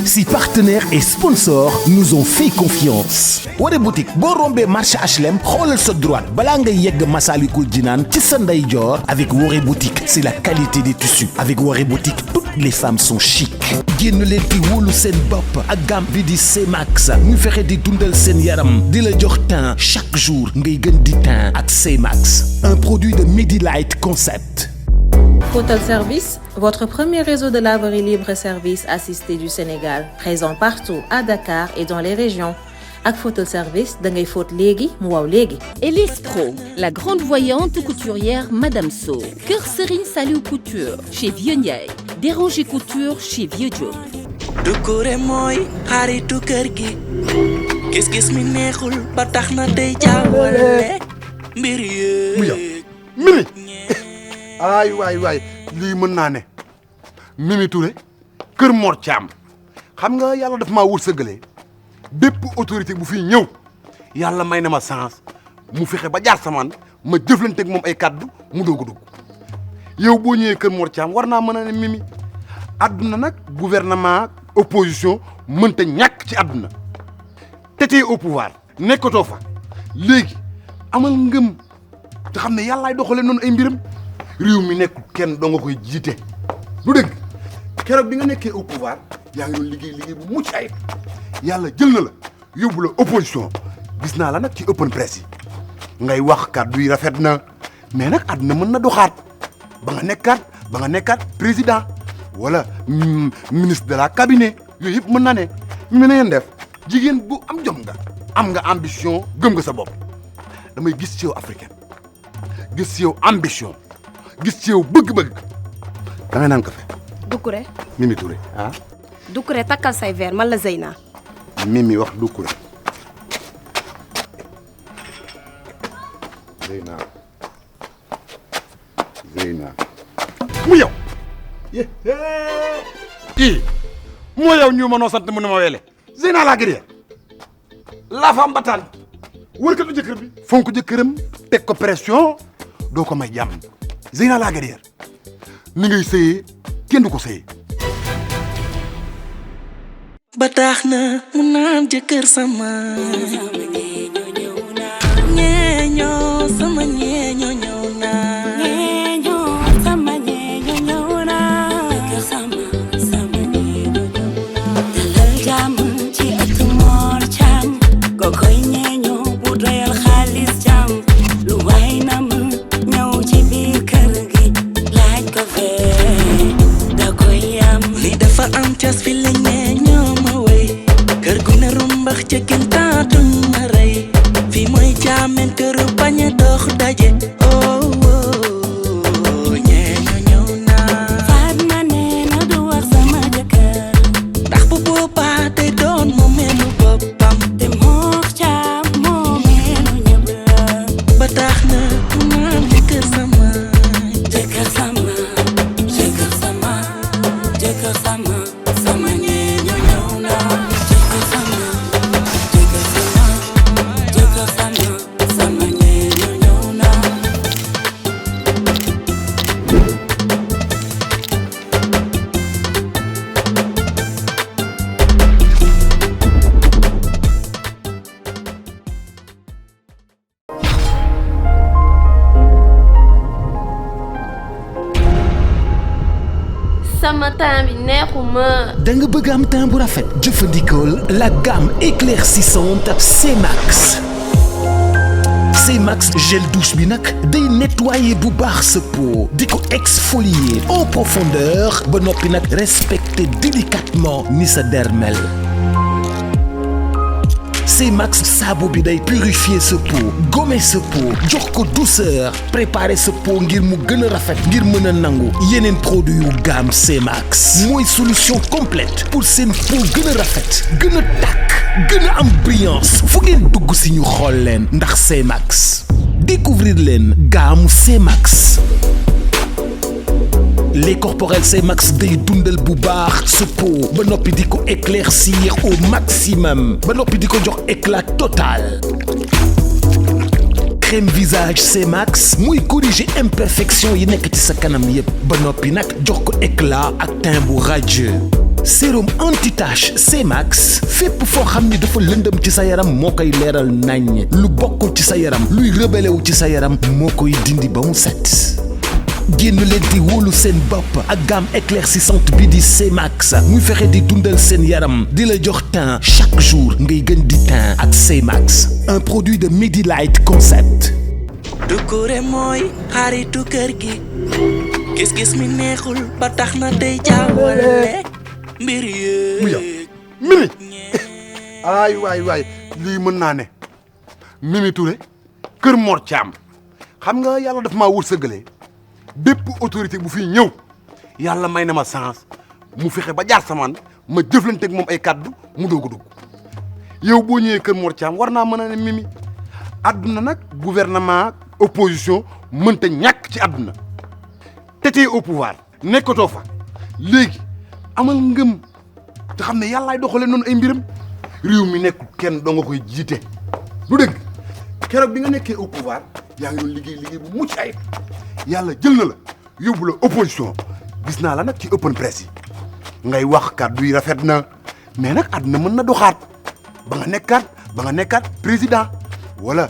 Si partenaires et sponsors nous ont fait confiance. Woré boutique boo rombee marché HLM xoolal sa droite balaa nga yegg Massalikul Jinaan ci sa ndeyjoor. Avec Woré boutique c'est la qualité des tissus. Avec Woré boutique toutes les femmes sont chic. génn leen di wóolu seen bopp ak gamme bi di C-Max ñu fexe di dundal seen yaram di la jox teint chaque jour ngay gën di teint ak C-Max. Un produit de Medilight Concept. Photal Service, votre premier réseau de laverie libre-service assisté du Sénégal, présent partout à Dakar et dans les régions. Avec Photal Service, da ngay fóot léegi mu waaw léegi. Elise Pro, la grande voyante couturière Madame So. Kër Serigne Saliou Couture chez Vieux Ndiaye. Déranger Couture chez Vieux Diop. Doucouré mooy xaritu kër gi. Gis-gis mi neexul ba tax na day jaawale mbir yi. Mimi. ay waay lii mën naa ne Mimi Touré kër Mor Thiam xam nga yàlla daf maa wërsëgalee bépp autorité bu fi ñëw yàlla may na ma chance mu fexe ba jaar samaan ma jëflanteeg moom ay kaddu mu doog a dugg yow boo ñëwee kër Mor Thiam war naa mën a ne Mimi àdduna nag gouvernement opposition mënta ñàkk ci àdduna te tey au pouvoir nekkatoo fa léegi amal ngëm te xam ne yàllaay doxale noonu ay mbiram réew mi nekkul kenn doo nga koy jiite du dëgg keroog bi nga nekkee au pouvoir yaa ngi doon liggéey bu mucc ayib yàlla jël na la yóbbu la opposition gis naa la nag ci open press yi ngay wax kàddu yi rafet na mais nag àdduna mën na doxaat ba nga nekkaat président wala ministre de la cabinet yooyu yëpp mën na ne ñu ne ngeen def jigéen bu am jom nga am nga ambition gëm nga sa bopp damay gis ci yow africaine gis ci yow ambition gis ci yow bëgg-bëgg da ngay naan café. Doucouré. Mimi Touré ah. Doucouré takkal say verre man la Zeyna. Mimi wax Doucouré. Zeyna. mu yow. moo yow ñu ma noo sant mu ne ma weele. Zeyna laa gëree. la femme battante. wërkatu jëkkër bi. fonk jëkkëram teg ko pression doo ko may jàmm. Zeyna laa gëree. ni ngay sëyee kenn du ko sëyee. ba tax na mu naan jëkkër sama ñeeñoo sama ñeeñoo ñëw na ñeeñoo sama ñeeñoo ñëw na jëkkër sama ñeeñoo ñëw na dalal jàmm ci ëtt Mor Thiam ko koy ñeeñoo bu doyal xaalis jàmm lu waay na mu ñëw ci biir kër gi laaj ko fee da koy yam li dafa am cas fi la ñeeñoo kër gu ne rumbax ca kintaatuñ ma rey fii mooy jaamen këru bañ a dox daje ñeeño ñëw naa Fatma nee na du wax sama jëkkër ndax bu boobaa day doon moomeelu boppam te Mor Thiam moomeelu ñëpp la ba tax na mu naan jëkkër sama jëkkër sama jëkkër sama jëkkër sama sama ñeeño ñëw naa sama teint bi neexuma. da nga bëgg am teint bu rafet jëfandikool la gamme éclaircissante C-Max. C-Max gel douche bi nag day nettoyer bu baax sa peau di ko exfolier en profondeur ba noppi nag respecter délicatement ni sa dermel. C-Max saabu bi day purifier sa peau gommer sa peau jox ko douceur préparer sa peau ngir mu gën a rafet ngir mën a nangu yeneen produit yu gamme C-Max mooy solution complète pour seen peau gën a rafet gën a tàkk gën a am brillance fu ngeen dugg si ñu xool leen ndax C-Max découvrir leen gamme C-Max. lait corporel C-Max day dundal bu baax sa peau ba noppi di ko éclaircir au maximum ba noppi di ko jox éclat total. crème visage C-Max muy corriger imperfection yi nekk ci sa kanam yépp ba noppi nag jox ko éclat ak teint bu radieux. sérum anti-tache C-Max fépp foo xam ni dafa lëndëm ci sa yaram moo koy leeral naññ lu bokkul ci sa yaram luy rebelle wu ci sa yaram moo koy dindi ba mu set. génn leen di wóolu seen bopp ak gamme éclaircissante bi di C-Max muy fexe di dundal seen yaram di la jox teint chaque jour ngay gën di teint ak C-Max un produit de Medilight Concept. Doucouré mooy xaritu kër gi gis-gis mi neexul ba tax na tey jaawale mbir yi mu yow Mimi ay waay lii mën naa ne Mimi Touré kër Mor Thiam xam nga yàlla daf maa wërsëgalee bépp autorité bu fii ñëw yàlla may na ma chance mu fexe ba jaar samaan ma jëflanteeg moom ay kàddu mu doog a dugg yow boo ñëwee kër Mor Thiam war naa mën a ne Mimi àdduna nag gouvernement opposition mënta ñàkk ci àdduna te tey au pouvoir nekkatoo fa léegi amal ngëm te xam ne yàllaay doxalee noonu ay mbiram réew mi nekkul kenn doo nga koy jiite lu dëgg keroog bi nga nekkee au pouvoir yaa ngi doon liggéey bu mucc ayib yàlla jël na la yóbbu la opposition gis naa la nag ci open press yi ngay wax kàddu yi rafet na mais nag àdduna mën na doxaat ba nga nekkaat président wala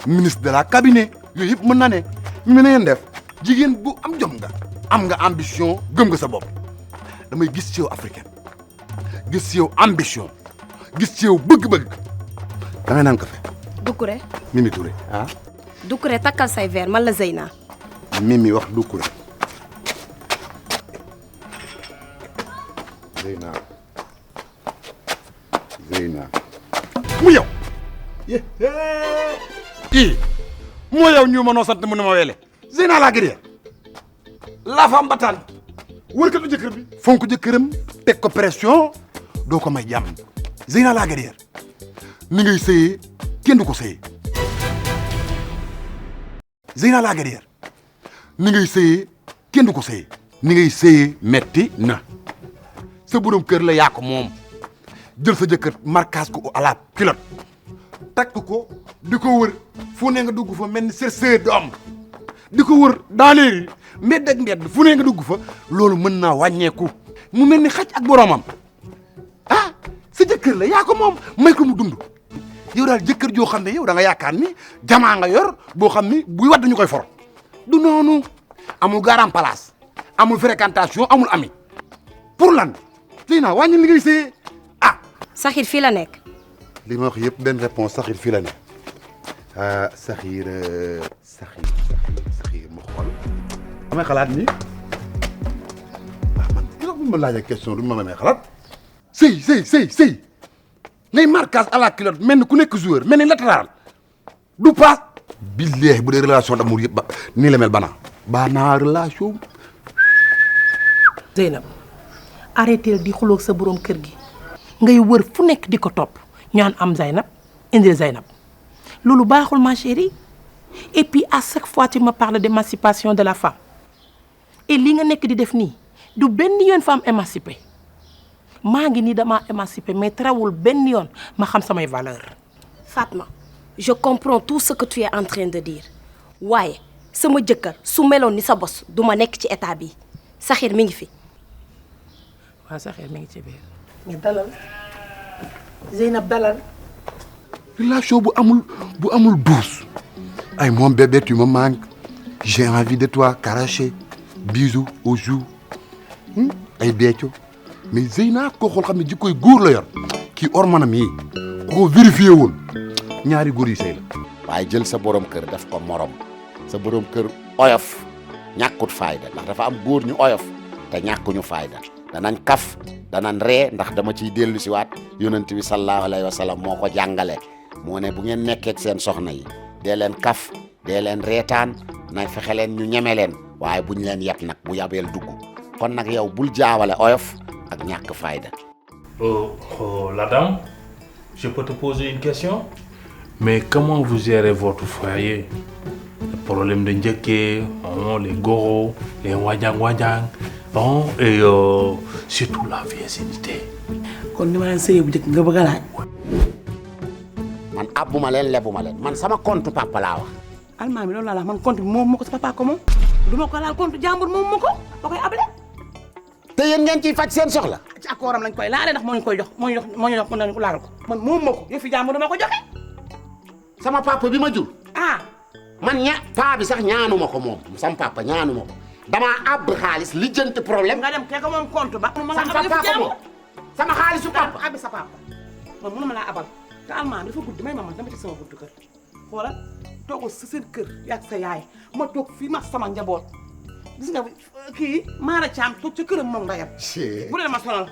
ministre de la cabinet yooyu yëpp mën na ne ñu ne ngeen def jigéen bu am jom nga am nga ambition gëm nga sa bopp damay gis ci yow africaine gis ci yow ambition gis ci yow bëgg-bëgg da ngay naan café Doucouré Mimi Touré ah Doucouré takkal say verre man la Zeyna. Mimi wax Doucouré Zeyna mu yow moo yow ñu mënoo sant mu ne ma weele Zeyna laa gëree la femme battante wërkatu jëkkër bi fonk jëkkëram teg ko pression doo ko may jàmm Zeyna laa gëree ni ngay sëyee kenn du ko sëyee Zeyna laa gëree ni ngay sëyee kenn du ko sëyee ni ngay sëyee metti na sa borom kër la yaa ko moom jël sa jëkkër marquage ko à la culotte takk ko di ko wër fu ne nga dugg fa mel ni chercheur d'homme di ko wër dans les rues mbedd ak mbedd fu ne nga dugg fa loolu mën naa wàññeeku mu mel ni xaj ak boromam ah sa jëkkër la yaa ko moom may ko mu dund yow daal jëkkër joo xam ne yow da nga yaakaar ni jamaa nga yor boo xam ni buy wadd ñu koy for du noonu amul garan place amul fréquentation amul ami pour lan tey naa wàññi li ngay sëyee ah Saxir fii la nekk. li ma wax yëpp benn réponse Saxir fii la ne Saxir ma xool damay xalaat ni waaw man ki bu ma laajee question du ma may xalaat sëy ngay marquage à la culotte mel ni ku nekk joueur mel ni latéral du passe billahi bu dee relation d'amour yëpp ba nii la mel banaa relation Zeynab arrêteel di xuloog sa borom kër gi ngay wër fu nekk di ko topp ñaan am Zeynab indil Zeynab loolu baaxul ma chérie et puis à chaque fois tu me parles d'émancipation de la femme et li nga nekk di def nii du benn yoon femme émancipée maa ngi nii damaa émancipée mais terawul benn yoon ma xam samay valeur Fatma je comprends tout ce que tu es en train de dire waaye sama jëkkër su meloon ni sa bos du ma nekk ci état bi Saxir mi ngi fi. waaw Saxir mi ngi ci biir. mais dalal Zeynab dalal. relation bu amul douce ay mon bébé tu me manques j'ai envie de toi caracher bisous aux joues ay becco mais Zeyna koo xool xam ne jikkoy góor la yor kii ormanam yi ko vérifié woon ñaari góor yi sëy la waaye jël sa borom kër daf ko morom sa borom kër oyof ñàkkut fayda ndax dafa am góor ñu oyof te ñàkkuñu fayda danañ kaf danañ ree ndax dama ciy dellu si waat yonent bi sallallahu alayhi wa sallam moo ko jàngale moo ne bu ngeen nekkee ak seen soxna yi dee leen kaf dee leen reetaan na fexe leen ñu ñeme leen waaye buñ leen yeb nag bu yabeel dugg kon nag yow bul jaawale oyof ak ñàkk fayda. La dame, je peux te poser une question? Mais comment vous gérez votre foyer? Le problème de njëkkee, les goros, les wajang-wajang, et surtout la virginité. kon ni ma leen sëyee bu njëkk nga bëgg a laaj. man àbbuma leen lebuma leen man sama compte papa laa wax. almaami loolu laa la man compte bi moom moo ko sa papa ko moom du ma ko laal compte jàmbur moom moo ko ba koy able. te yéen ngeen ciy faj seen soxla. ci accordam lañ koy laale ndax moo ñu koy jox moo ñu jox mën nañu ko laal ko man moom moo ko yëfi jàmbur du ma ko joxe. sama papa bi ma jur. ah man paa bi sax ñaanuma ko moom sama papa ñaanuma ko damaa àbb xaalis lijjanti problème. nga dem kee ko moom compte ba. sama papa ko moom sama xaalisu papa. abbi sa papa man mënuma laa abal te almaami dafa gudd may ma man dama ci sama gudd kër xoolal toogul sa seen kër yak sa yaay ma toog fii ma sama njaboot gis nga kii Mara Thiam toog ca këram moom ndayam bu dee ma sonal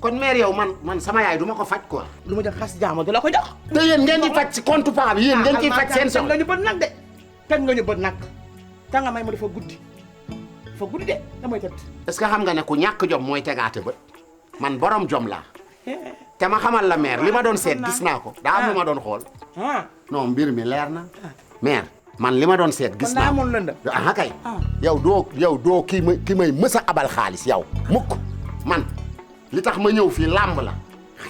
kon mère yow man sama yaay du ma ko faj quoi. du ma jël xas jaamu du la ko jox. te yéen ngeen di faj ci compte paa bi yéen ngeen ciy faj seen soxla. nga ñu bët nag de teg nga ñu bët nag te nga may ma dafa guddi de damay tëdd. est-ce que xam nga ne ku ñàkk jom mooy tegaate bët man borom jom laa te ma xamal la mère li ma doon seet gis naa ko daa am lu ma doon xool. non mbir mi leer na mère man li ma doon seet gis naa ko lëndëm ah kay yow doo ki may mës a abal xaalis yow mukk man li tax ma ñëw fii làmb la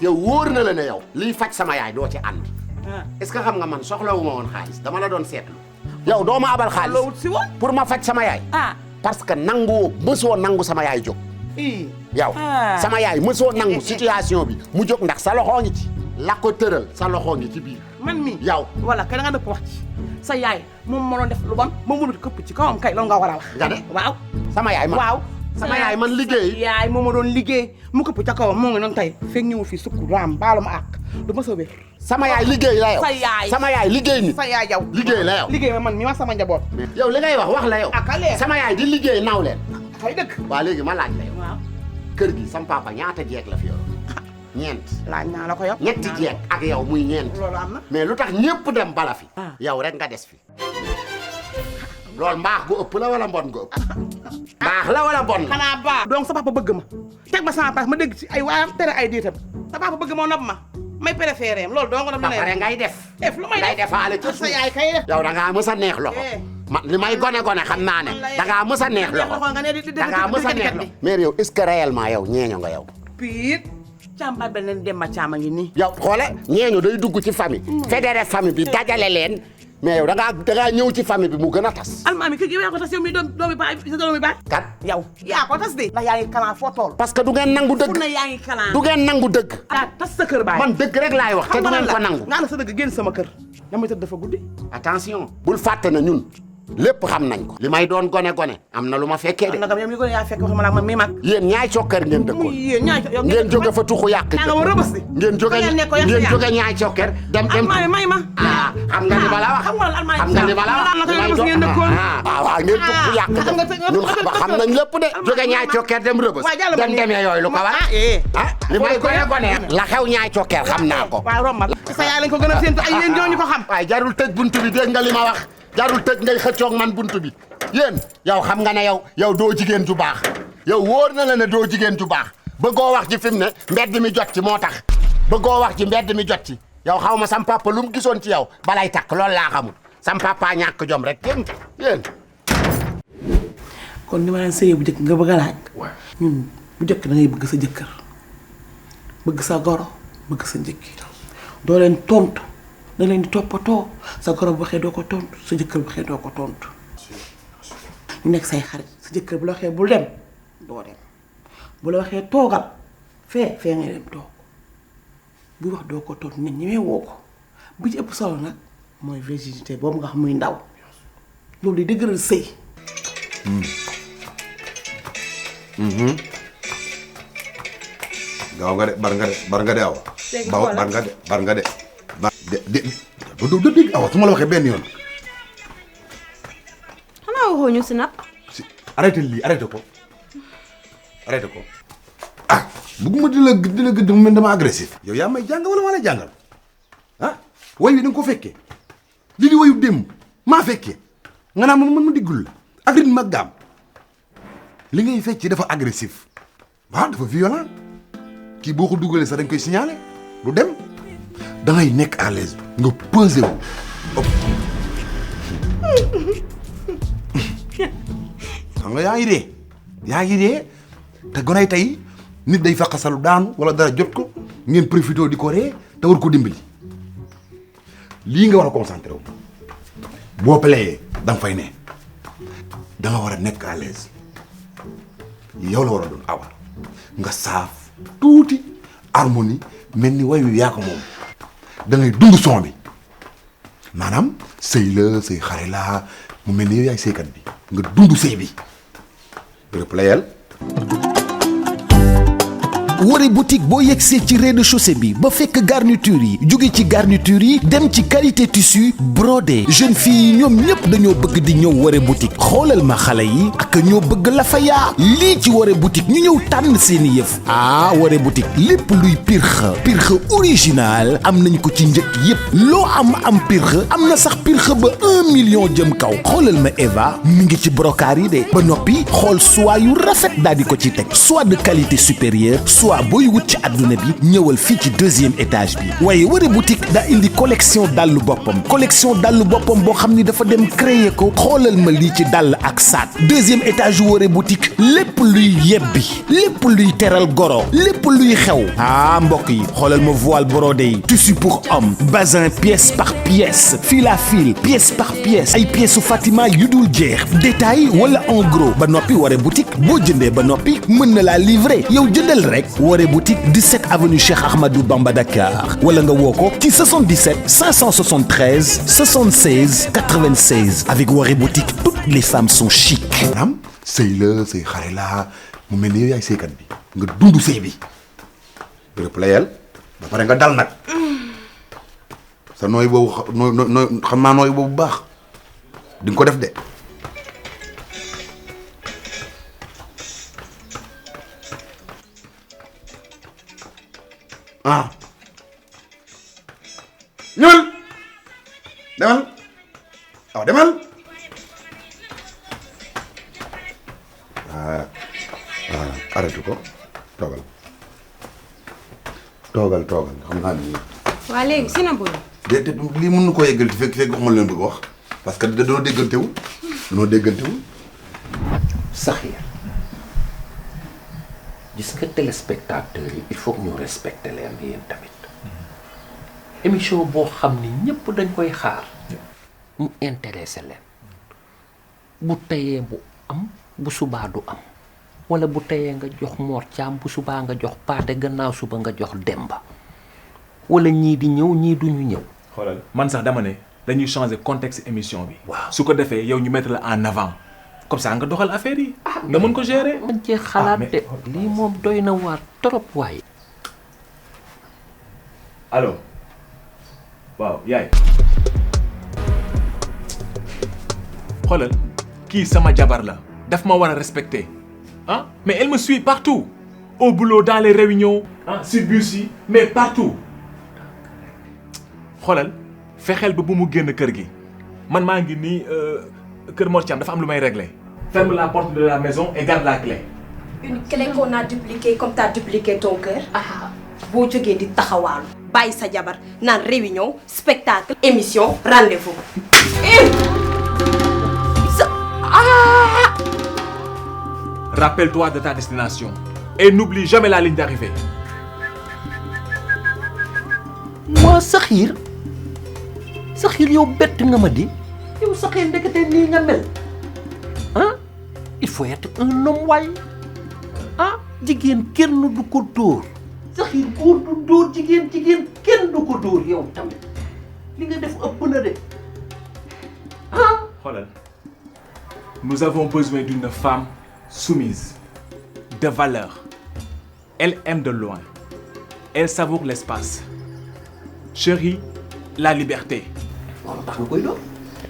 yow wóor na la ne yow liy faj sama yaay doo ci ànd est-ce que xam nga man soxlawu ma woon xaalis dama la doon seetlu yow doo ma abal xaalis pour ma faj sama yaay parce que mësoo nangu sama yaay jóg yow sama yaay mësoo nangu situation bi mu jóg ndax sa loxoo ngi ci la ko tëral sa loxoo ngi ci biir man mi yow wala kay da nga dëpp wax ci sa yaay moom moo doon def lu bon moom mënut këpp ci kawam kay loolu nga war a wax nga de waaw sama yaay man waaw sama yaay man liggéey yaay moom ma doon liggéey mu këpp ca kawam moo ngi noonu tey fekk ñëwul fii sukk raam baalu ma àq du ma sa wér sama yaay liggéey la yow sa yaay sama yaay liggéey ni sa yaay yow liggéey la yow liggéey ma man mi ma sama njaboot yow li ngay wax la yow sama yaay di liggéey naw leen kay dëgg waaw léegi ma laaj la yow waaw kër gi sama papa ñaata jeeg la fi yor ñeent laaj naa la ko yow ñetti jeeg ak yow muy ñeent loolu am na mais lu tax ñëpp dem bala fi yow rek nga des fi loolu mbaax gu ëpp la wala mbon gu ëpp baax la wala bon la xanaa baax donc sa papa bëgg ma teg ma sama place ma dégg ci ay waayam tere ay diitam sa papa bëgg ma nopp ma may préféré am loolu doo nga ba pare ngay def lu may ngay defaale ca sa yaay kay def yow da ngaa mës a neex loxo man li may gone xam naa ne da ngaa mës a neex loxo da ngaa mës a neex loxo mais yow est-ce que réellement yow ñeeño nga yow piit càmba beneen dem ma càmba ngi nii yow xoole ñeeño day dugg ci famille fédéré famille bi dajale leen mais yow da ngaa ñëw ci famille bi mu gën a tas almaami kër gi yaa ko tas yow mi doomi baay sa doomi baay kat yow yaa ko tas de ndax yaa ngi kalaan foo tool parce que du ngeen nangu dëgg fu ne yaa ngi kalaan du ngeen nangu dëgg tas sa kër baay man dëgg rek laay wax te du ngeen ko nangu nga na sa dëgg génn sama kër damay tëdd dafa guddi attention bul fàtte na ñun lépp xam nañ ko li may doon gone am na lu ma fekkee de nagam yow mi gone yaa fekk waxuma la man mi mag yéen ñaay cokkër ngeen dëkkoon ngeen jóge fa tuxu yàq nga war rëbës di ngeen jóge ñaay cokkër dem may ma xam nga ni ma la wax xam nga ni ma la wax waaw ngeen tuxu yàq ñun xam nañ lépp de jóge ñaay cokkër dem rëbës dem demee yooyu lu ko war li may gone la xew ñaay cokkër xam naa ko waaw rombal sa yaay lañ ko gën a séentu ay yéen ñooñu ko xam waaye jarul tëj buntu bi dégg nga li ma wax jarul tëj ngay xëccoog man buntu bi yéen yow xam nga ne yow doo jigéen ju baax yow wóor na la ne doo jigéen ju baax bëggoo wax ci fi mu ne mbedd mi jot ci moo tax bëggoo wax ci mbedd mi jot ci yow xaw ma sam papa lu mu gisoon ci yow balay takk loolu laa xamul sam papa ñàkk jom rek yéen kon ni ma leen sëyee bu njëkk nga bëgg a laaj ñun bu njëkk da ngay bëgg sa jëkkër bëgg sa goro bëgg sa njëkki doo leen tontu da leen di toppatoo sa goro bu waxee doo ko tontu sa jëkkër bu waxee doo ko tontu ñu nekk say xarit sa jëkkër bu la waxee bul dem doo dem bu la waxee toogal fee ngay dem toog bu wax doo ko tontu nit ñi woo ko bu ci ëpp solo nag mooy virginité boobu nga xam muy ndaw loolu di dëgëral sëy gaaw nga de bar nga de awa bar nga de do dégg awa su ma la waxee benn yoon xanaa waxoo ñu si nag si arrêté lii arrêté ko ah bëgguma di la gëdd mu mel dama agressif yow yaa may jàng wala ma lay jàngal ah way wi da nga ko fekkee lii di wayu démb maa fekkee nga naa ma diggul la ak rit mag gaam li ngay fecc dafa agressif waaw dafa violent kii boo ko dugalee sax dañ koy signaler du dem da ngay nekk à l'aise nga posé wu xam nga yaa ngi dee te gonay tey nit day faqasalu daanu wala dara jot ko ngeen profité di ko ree te war ko dimbali lii nga war a concentré wu boo playee da nga fay ne da nga war a nekk à l'aise yow la war a doon awa nga saaf tuuti harmonie mel ni way wi yaa ko moom da ngay dund son bi maanaam sëy la sëy xare la mu mel ni yow yaay sëykat bi nga dund sëy bi replayel Woré boutique boo yegsee ci rez-de-chaussée bi ba fekk garniture yi jóge ci garniture yi dem ci qualité tissu brodé jeune fille yi ñoom ñëpp dañoo bëgg di ñëw Woré boutique xoolal ma xale yi ak ñoo bëgg la fa yaa lii ci Woré boutique ñu ñëw tànn seeni yëf Woré boutique lépp luy pirxe original am nañ ko ci njëkk yépp loo am pirxe am na sax pirxe ba 1 million jëm kaw xoolal ma Eva mi ngi ci brocart yi de ba noppi xool soie yu rafet daal di ko ci teg soie de qualité supérieure booy wut ci àdduna bi ñëwal fii ci 2e étage bi waaye Woré boutique daa indi collection dàllu boppam boo xam ni dafa dem créer ko xoolal ma lii ci dàll ak sac 2e étage Woré boutique lépp luy yebbi lépp luy teral goro lépp luy xew mbokk yi xoolal ma voile brodé yi tissu pour homme bazin pièce par pièce fil à fil pièce par pièce ay pièces su Fatima yu dul jeex détail wala en gros ba noppi Woré boutique boo jëndee ba noppi mën na laa livrer yow jëndal rek Woré boutique 17 avenue Cheikh Ahmadou Bamba Dakar wala nga woo ko ci 77 573 76 96 avec Woré boutique toutes les femmes sont chic. maanaam sëy la sëy xare la mu mel ni yow yaay sëykat bi nga dund sëy bi replayel ba pare nga dal nag sa nooy boobu xam naa nooy boobu baax di nga ko def de. ñëwal demal arrêté ko toogal xam naa ni. waa léegi si na bëgg. déedéet lii mën na koo yeggal fekk waxuma leen bëgg wax parce que dañoo déggantewul. Sakhir gis nga téléspectateurs yi il faut que ñu respecter leen yéen tamit émission boo xam ni ñëpp dañ koy xaar mu intéressé leen bu teyee bu am bu subaa du am wala bu teyee nga jox Mor Thiam bu subaa nga jox Paate gannaaw suba nga jox Demba wala ñii di ñëw ñii duñu ñëw. xoolal man sax dama ne dañuy changer contexte émission bi. waaw su ko defee yow ñu mettre la en avant comme ça nga doxal affaire yi. nga mën ko gérer. man cee xalaat de lii moom doy na waar trop waaye. allo waaw yaay. xoolal kii sama jabar la daf ma war a respecter mais elle me suit partout au boulot dans les réunions sur bus yi mais partout xoolal fexeel ba bu mu génn kër gi man maa ngi nii kër Mor Thiam dafa am lu may régler. Ferme la porte de la maison et garde la clé. Une clé qu'on a dupliquée comme t'as dupliqué ton cœur. boo jógee di taxawaalu bàyyi sa jabar naan réunion spectacle émission rendez-vous. Rappelle-toi de ta destination et n'oublie jamais la ligne d'arrivée. Moi Sakhir yow bett nga ma di yow Sakhir ndekete nii nga mel il faut être un homme waay jigéen kenn du ko dóor Sakhir góor du dóor jigéen kenn du ko dóor yow tamit li nga def ëpp na de xoolal nous avons besoin d'une femme soumise de valeur. Elle aime de loin. Elle savoure l'espace. Chérie la liberté.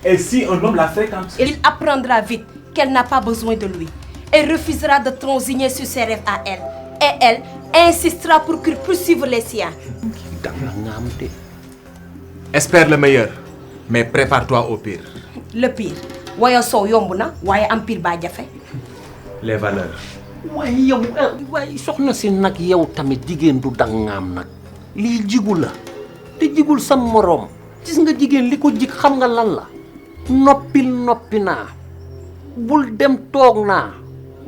Et si un homme la fréquente, il apprendra vite qu'elle n'a pas besoin de lui et refusera de transigner sur ses rêves à elle. Et elle insistera pour qu'il poursuive les siens. Espère le meilleur, mais prépare-toi au pire. Le pire waaye soo yomb na waaye am pire baa jafe. Les valeurs. waaye yow waaye soxna si nag yow tamit jigéen du dangaam nag lii jigu la te jigul sa moroom gis nga jigéen li ko jig xam nga lan la noppi naa bul dem toog naa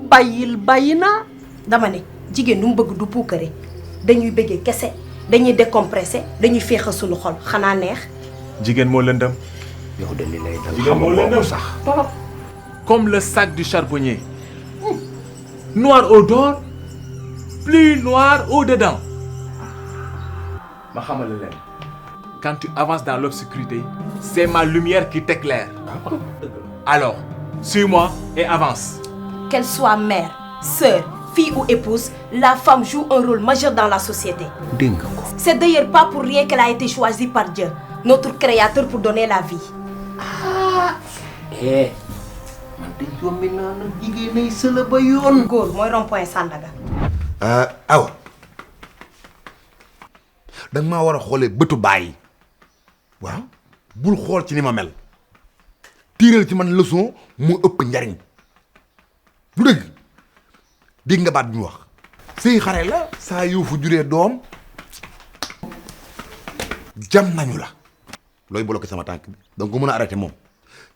bàyyi naa. dama ne jigéen nu mu bëgg du puukare dañuy bëggee kese dañuy décompressé dañuy féexal suñu xol xanaa neex. jigéen moo lëndëm. yow de li lay dal jigéen moo lëndëm sax. Comme le sac du charbonnier. Noir au dehors, plus noir au dedans. Ma xamal leen. Quand tu avances dans l'obscurité, c'est ma lumière qui t'éclaire. Alors, suis-moi et avance. Qu'elle soit mère, sœur, fille ou épouse, la femme joue un rôle majeur dans la société. dégg nga ko. C'est d'ailleurs pas pour rien qu'elle a été choisie par Dieu, notre créateur, pour donner la vie. man de yombi naa la jigéen ay sëla ba yoon. góor mooy rond-point Sandaga. awa danga maa war a xoolee bëtu bàyyi waaw bul xool ci ni ma mel tiiral ci man leçon mu ëpp njariñ du dëgg dégg nga baat bi mu wax sëy xare la saa yoo fu juree doom jam nañu la looy bloqué sama tànk bi donc ko mën a arrêté moom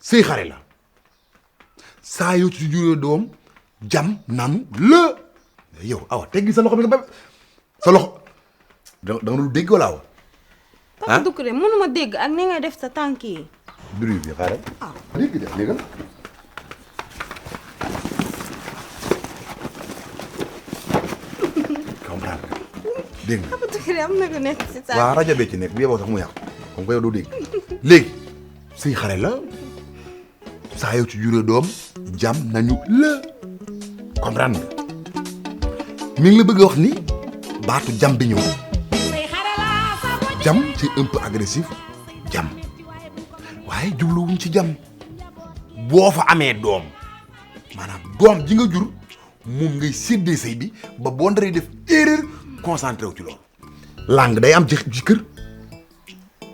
sëy xare la saa yoo ci juree doom jam nanu la yow awa teggi sa loxo bi nga ba sa loxo da nga dul dégg wala awa Papa Doucouré mënuma dégg ak ni ngay def sa tànk yi. bruit bi xaaral dégg def léegal comprendre dégg nga Papa Doucouré am na ko nekk si saa. waaw rajo bee ci nekk bu yeboo sax mu yàqu comme que yow doo dégg léegi sëy xare la saa yow ci juree doom jam nañu la comprendre nga mi ngi la bëgg a wax ni baatu jam bi ñëw jam c'est un peu agressif jam waaye jubluwuñ ci jam boo fa amee doom maanaam doom ji nga jur moom ngay séddee sëy bi ba boo ndaree def erreur concentré wu ci loolu langue day am ci kër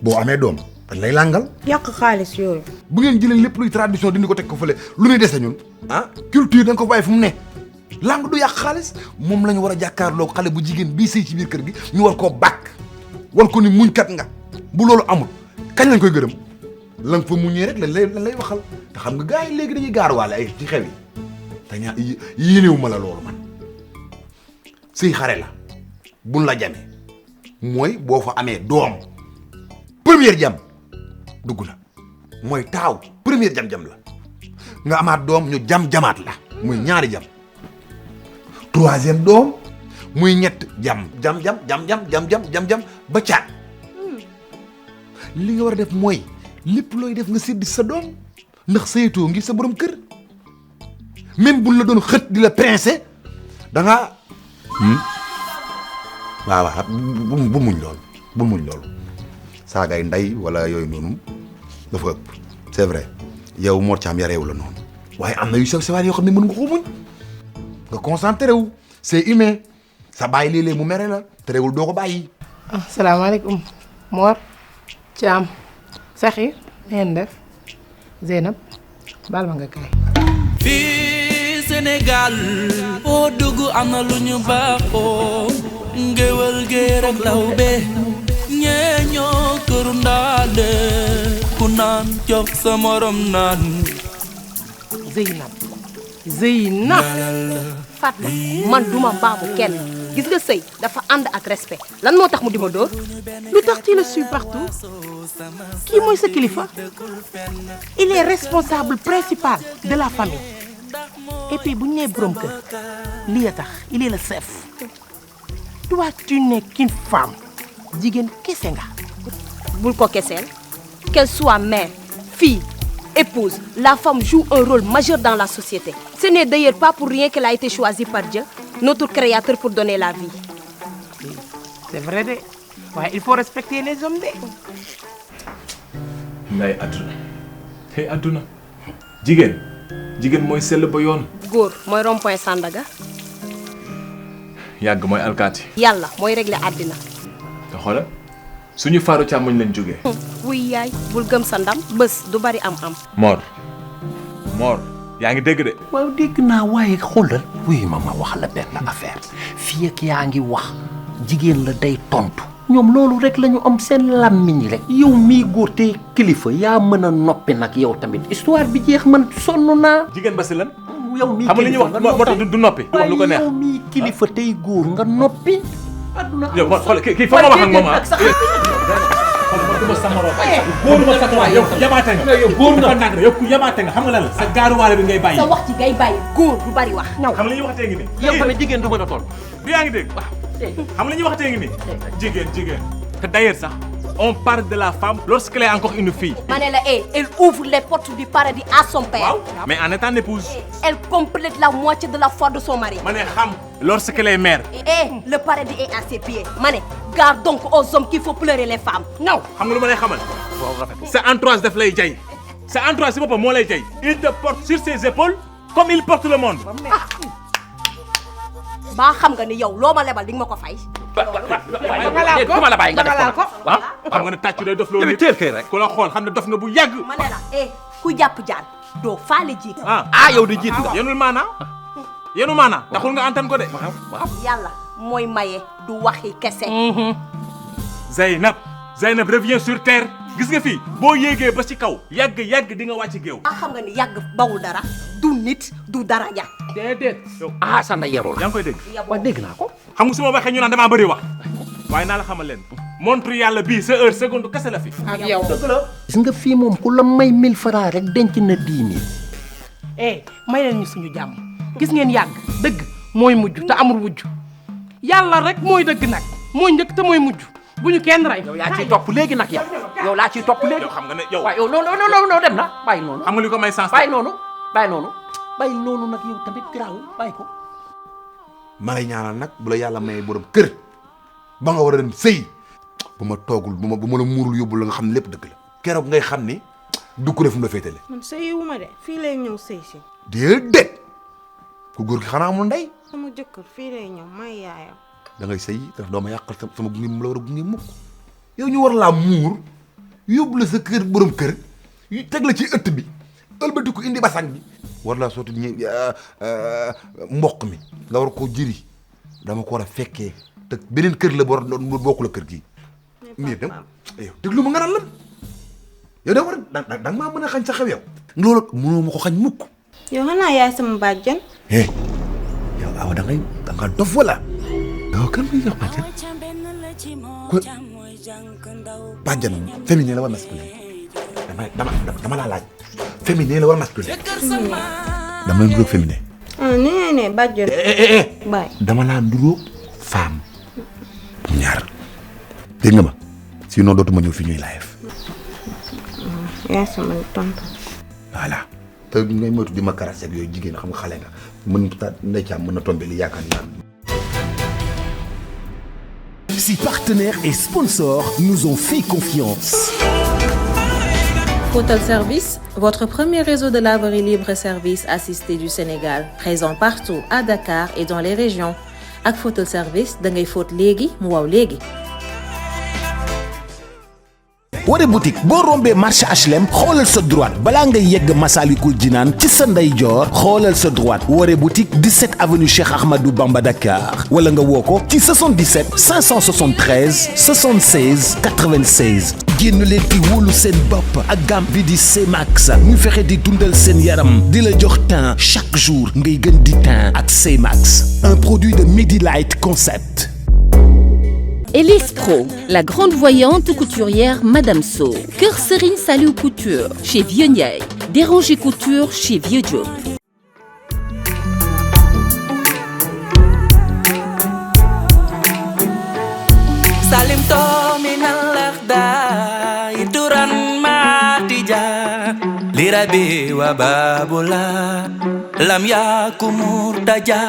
boo amee doom dañ lay làngal yàq xaalis yooyu. bu ngeen jëlee lépp luy tradition dindi ko teg ko fële lu ñuy dese ñun ah culture da nga ko bàyyi fu mu ne langue du yàq xaalis moom la ñu war a jàkkaarloo xale bu jigéen bii sëy ci biir kër gi ñu war koo bàkk wan ko ni muñkat nga bu loolu amul kañ lañ koy gërëm la nga fa muñee rek lan lay waxal te xam nga gars yi léegi dañuy gaaruwaale ay ci xew yi te ñaa yéenewu ma la loolu man sëy xare la buñ la jamee mooy boo fa amee doom première jam dugg na mooy taaw première jam-jam la nga amaat doom ñu jam-jamaat la muy ñaari jam troisième doom muy ñett jam ba caat li nga war a def mooy lépp looy def nga séddi sa doom ndax saytoo ngir sa borom kër même buñ la doon xët di la pincé da nga waaw bu muñ loolu saagay nday wala yooyu noonu dafa ëpp c'est vrai yow Mor Thiam yareewu la noonu waaye am na yu sew sewaat yoo xam ne mën nga ko muñ nga concentré wu c'est humain sa bàyyi léeg-léeg mu mere la terewul doo ko bàyyi. asalaamaaleykum Mor Thiam Saxir ngeen def Zeynab baal ma nga kaay. fii Sénégal foo dugg am na lu ñu baaxoo ngéwël géer ak lawbe ñee ñoo këru ndaale ku naan jox sa morom naan. Zeynab Fatma man duma baabu kenn gis nga sëy dafa ànd ak respect lan moo tax mu di ma dóor. lu tax tu le suis partout kii mooy sa kilifa il est responsable principal de la famille et puis bu ñu nee borom kër lii a tax il est le chef toi tu n'es qu'une femme jigéen kese nga. bul ko keseel qu'elle soit mère fille épouse la femme joue un rôle majeur dans la société. Ce n'est d'ailleurs pas pour rien qu'elle a été choisie par Dieu, notre créateur, pour donner la vie. C'est vrai de waaye il faut respecter les hommes de. ngay adduna hey adduna jigéen mooy sell ba yoon. góor mooy rond-point Sandaga. yàgg mooy alkaati. yàlla mooy régler àddina. te xoolal suñu faaru càmmoñ lañ jógee. wuy yaay bul gëm sa ndam bés du bari am-am. Mor yaa ngi dégg de. waaw dégg naa waaye xoolal wuy ma wax la benn affaire fii ak yaa ngi wax jigéen la day tontu ñoom loolu rek la ñu am seen làmmiñ rek. yow mii góor te kilifa yaa mën a noppi nag yow tamit histoire bi jeex man sonn naa. jigéen ba si lan. yow mii xam nga li ñuy wax moo tax du noppi. wax lu ko neex yow mii kilifa tey góor nga noppi. yow xool kii fa ma wax ak moom nekkuma sa morom. góor ma sa morom yow yamaate nga. yow góor nga nag yow ku yamaate nga xam nga lan la sa gaaruwaale bi ngay bàyyi. sa wax ci ngay bàyyi góor du bari wax ñaw. xam nga li ñuy waxatee ngi nii. yow tamit jigéen du mën a toll. bi yaa ngi dégg. xam nga li ñuy waxatee ngi nii. jigéen. te d'ailleurs sax on parle de la femme lorsqu'elle est encore une fille. Manela, elle ouvre les portes du paradis à son père. Mais en étant épouse. Elle complète la moitié de la foi de son mari. Mané xam lorsqu'elle est mère. Le paradis est à ses pieds. Mané, garde donc aux hommes qu'il faut pleurer les femmes. Non. Xam nga lu ma lay xamal. Sa entourage daf lay jay. Sa entourage si boppam moo lay jay. Il te porte sur ses épaules comme il porte le monde. Ba xam nga ni yow loo ma lebal di nga ma ko fay. Dama la bàyyi nga def ko waaw. Xam nga ne tàccu day dof loolu nit. Teel kay rek. Ku la xool xam ne dof nga bu yàgg. Manela, ku jàpp jaan doo faale jiit. Yow di jiit nga. Yenul maana taxul nga antan ko de. Yàlla mooy maye du waxi kese. Zeynab revient sur terre. Gis nga fii boo yéegee ba ci kaw yàgg di nga wàcc géew. Xam nga ni yàgg bawul dara du nit du daraja. déedéet. sa nda yarul. yaa ngi koy dégg. waaw dégg naa ko. xam nga su ma waxee ñu naan damaa bëri wax waaye naa la xamal leen montre yàlla bii sa heure seconde kese la fi. ak yow dëgg la. gis nga fii moom ku la may 1000 francs rek denc na 10 000. may leen ñu suñu jàmm gis ngeen yàgg dëgg mooy mujj te amul wujj yàlla rek mooy dëgg nag mooy njëkk te mooy mujj bu ñu kenn rey. yow yaa ciy topp léegi nag yow laa ciy topp léegi. yow xam nga ne yow. waaw yow non dem na bàyyi noonu. xam nga li ko may sens. bàyyi noonu nag yow tamit garaawul bàyyi ko. ma lay ñaanal nag bu la yàlla may borom kër ba nga war a dem sëy bu ma toogul bu ma la muurul yóbbu la nga xam ne lépp dëgg la keroog ngay xam ni du ko def mu la féetale. man sëyiwuma de fii lay ñëw sëy si. déedéet ku góor gi xanaa amul ndey. sama jëkkër fii lay ñëw may yaayam. da ngay sëy daf doo ma yàqal sama gunge mu la war a gunge mukk yow ñu war laa muur yóbbu la sa kër borom kër yu teg la ci ëtt bi ëlbati ko indi basang bi war laa sotti mboq mi nga war koo jëri dama ko war a fekkee te beneen kër la war doon bokku la kër gi mais dem yow déglu ma nga naan lan yow da war da nga maa mën a xañ sa xew yow loolu mënoo ma ko xañ mukk yow xanaa yaay sama bàjjan. yow awa da nga dof wala yow kan muy jox bàjjan ko bàjjan féminin la wala masculin dama laa laaj féminin la wala masculin dama la nduróog féminin nee bàjjan baay dama laa nduróog femme ñaar dégg nga ma sinon dootuma ñëw fi ñuy live yaay sama tontu voilà te ngay moytu di ma karase ak yooyu jigéen xam nga xale nga mën ta ndey caam mën na tombé li yaakaar naa. Si partenaires et sponsors nous ont fait confiance. Photal Service, votre premier réseau de laverie libre et service assisté du Sénégal, présent partout à Dakar et dans les régions. Ak Photal Service, da ngay fóot léegi mu waw léegi. Wode boutique boo rombee marché HLM xoolal sa droite balaa ngay yegg Massalikul Jinaan ci sa ndeyjoor xoolal sa droite Wode boutique 17 avenue Cheikh Ahmadou Bamba Dakar wala nga woo ko ci 77 573 76 96 génn leen di wóolu seen bopp ak gamme bi di C-Max ñu fexe di dundal seen yaram di la jox teint chaque jour ngay gën di teint ak C-Max un produit de Medilight Concept. Elistro, la grande voyante couturière Madame So. Kër Serigne Saliou Couture chez Vieux Ndiaye. Déranger Couture chez Vieux Diop. Salim to minal akhda ituran matija lirabi wa babula lam yakumur taja